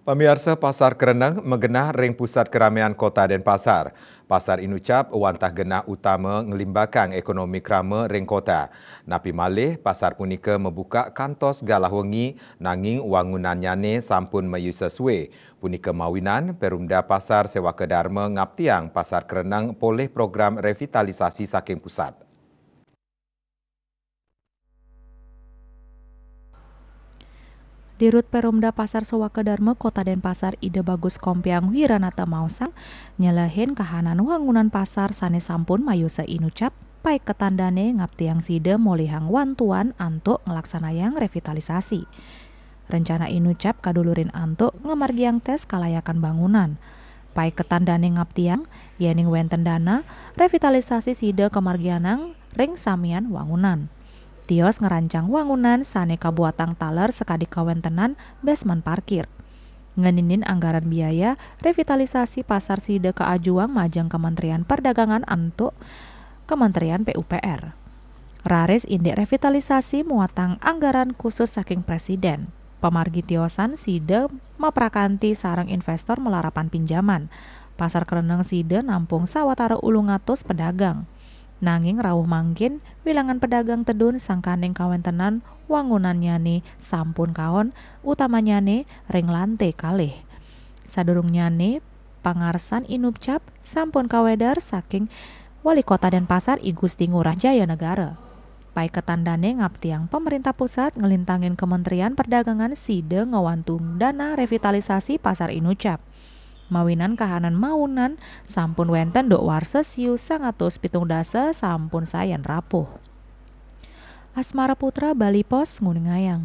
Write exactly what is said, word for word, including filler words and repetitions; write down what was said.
Pamiarsa, Pasar Kereneng magenah ring pusat keramaian Kota Denpasar. Pasar Inucap wantah genah utama nglimbakang ekonomi krama ring kota. Napi malih, pasar punika mabukak kantos galah wengi, nanging wangunannyané sampun mayusa sué. Punika mawinan, Perumda Pasar Sewaka Dharma ngaptiang Pasar Kereneng polih program revitalisasi saking pusat. Dirut Perumda Pasar Sewaka Dharma Kota Denpasar, Ida Bagus Kompiang Wiranata maosang, nyelehin kahanan wangunan pasar sané sampun mayusa inucap, paiketan dané ngaptiang sida molihang wantuan antuk nglaksanayang revitalisasi. Rencana inucap kadulurin antuk ngamargiang tes kalayakan bangunan. Paiketan dané ngaptiang, yéning wénten dana, revitalisasi sida kamargianang ring samian wangunan. Tios ngrancang wangunan sané kabuatang taler sakadi kawéntenan basement parkir. Ngeninin anggaran biaya revitalisasi pasar sida kaajuang majeng Kementerian Perdagangan antuk Kementerian P U P R. Raris indik revitalisasi muatang anggaran khusus saking Presiden. Pamargi tiosan sida maprakanti sareng investor malarapan pinjaman. Pasar Kereneng sida nampung sawatara ulung atus pedagang. Nanging rauh mangkin, wilangan pedagang tedun sangkaning kawéntenan wangunannyané sampun kaon, utamanyané ring lantai kalih. Sadurungnyané, pangarsan inucap sampun kawedar saking Wali Kota Denpasar, I Gusti Ngurah Jaya Negara. Paiketan dané ngaptiang pemerintah pusat nglintangin Kementerian Perdagangan sida ngawantung dana revitalisasi Pasar Inucap. Mawinan kahanan maunan sampun wénten duk warsa siu sangatus pitung dasa sampun sayan rapuh. Asmara Putra, Bali Post, nguningayang.